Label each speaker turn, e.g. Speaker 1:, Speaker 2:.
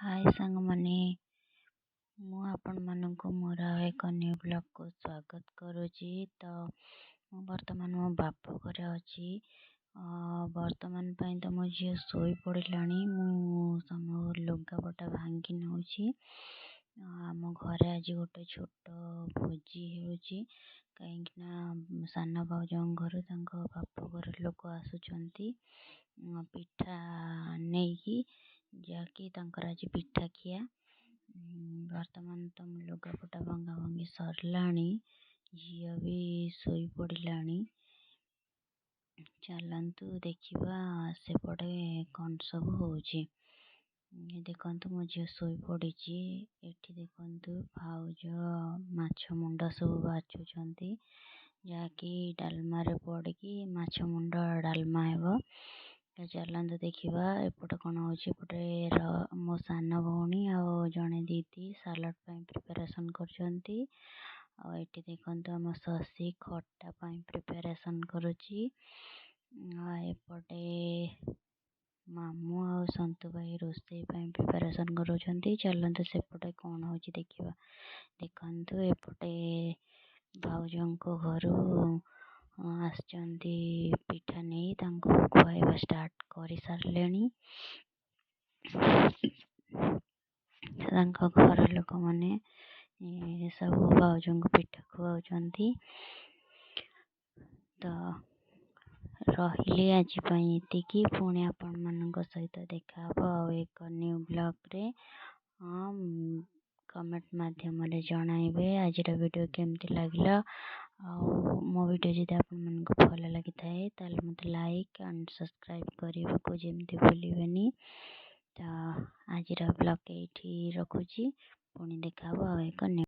Speaker 1: ହାଏ ସାଙ୍ଗମାନେ, ମୁଁ ଆପଣମାନଙ୍କୁ ମୋର ଆଉ ଏକ ନ୍ୟୁ ବ୍ଲଗ୍କୁ ସ୍ୱାଗତ କରୁଛି। ତ ମୁଁ ବର୍ତ୍ତମାନ ମୋ ବାପ ଘରେ ଅଛି। ବର୍ତ୍ତମାନ ପାଇଁ ତ ମୋ ଝିଅ ଶୋଇପଡ଼ିଲାଣି। ମୁଁ ସବୁ ଲୁଗାପଟା ଭାଙ୍ଗି ନେଉଛି। ଆମ ଘରେ ଆଜି ଗୋଟେ ଛୋଟ ଭୋଜି ହେଉଛି, କାହିଁକିନା ସାନ ଭାଉଜଙ୍କ ଘରୁ ତାଙ୍କ ବାପ ଘର ଲୋକ ଆସୁଛନ୍ତି ପିଠା ନେଇକି, ଯାହାକି ତାଙ୍କର ଆଜି ପିଠା ଖିଆ। ବର୍ତ୍ତମାନ ତ ମୋ ଲୁଗାପଟା ଭଙ୍ଗା ଭଙ୍ଗି ସରିଲାଣି, ଝିଅ ବି ଶୋଇପଡ଼ିଲାଣି। ଚାଲନ୍ତୁ ଦେଖିବା ସେପଟେ କ'ଣ ସବୁ ହେଉଛି। ଦେଖନ୍ତୁ, ମୋ ଝିଅ ଶୋଇପଡ଼ିଛି। ଏଠି ଦେଖନ୍ତୁ, ଭାଉଜ ମାଛ ମୁଣ୍ଡ ସବୁ ବାଛୁଛନ୍ତି, ଯାହାକି ଡାଲମାରେ ପଡ଼ିକି ମାଛ ମୁଣ୍ଡ ଡାଲମା ହେବ। ଚାଲନ୍ତୁ ଦେଖିବା ଏପଟେ କ'ଣ ହେଉଛି। ଏପଟେ ମୋ ସାନ ଭଉଣୀ ଆଉ ଜଣେ ଦିଦି ସାଲାଡ଼ ପାଇଁ ପ୍ରିପାରେସନ୍ କରୁଛନ୍ତି। ଆଉ ଏଠି ଦେଖନ୍ତୁ, ଆମ ଶଶୀ ଖଟା ପାଇଁ ପ୍ରିପାରେସନ୍ କରୁଛି। ଆଉ ଏପଟେ ମାମୁଁ ଆଉ ସନ୍ତୁ ଭାଇ ରୋଷେଇ ପାଇଁ ପ୍ରିପାରେସନ୍ କରୁଛନ୍ତି। ଚାଲନ୍ତୁ ସେପଟେ କ'ଣ ହେଉଛି ଦେଖିବା। ଦେଖନ୍ତୁ, ଏପଟେ ଭାଉଜଙ୍କ ଘରୁ ଆସିଛନ୍ତି ପିଠା ନେଇ, ତାଙ୍କୁ ଖୁଆଇବା ଷ୍ଟାର୍ଟ କରିସାରିଲେଣି। ତାଙ୍କ ଘର ଲୋକମାନେ ସବୁ ଭାଉଜଙ୍କୁ ପିଠା ଖୁଆଉଛନ୍ତି। ତ ରହିଲି, ଆଜି ପାଇଁ ଏତିକି। ପୁଣି ଆପଣମାନଙ୍କ ସହିତ ଦେଖାହେବ ଆଉ ଏକ ନ୍ୟୁ ବ୍ଲଗ୍ରେ। ହଁ, କମେଣ୍ଟ ମାଧ୍ୟମରେ ଜଣାଇବେ ଆଜିର ଭିଡ଼ିଓ କେମିତି ଲାଗିଲା। ଆଉ ମୋ ଭିଡ଼ିଓ ଯଦି ଆପଣମାନଙ୍କୁ ଭଲ ଲାଗିଥାଏ, ତାହେଲେ ମୋତେ ଲାଇକ୍ ଆଣ୍ଡ ସବସ୍କ୍ରାଇବ୍ କରିବାକୁ ଯେମିତି ଭୁଲିବେନି। ତ ଆଜିର ବ୍ଲଗ୍ ଏଇଠି ରଖୁଛି, ପୁଣି ଦେଖାହେବ ଆଉ ଏକ ନ୍ୟୁ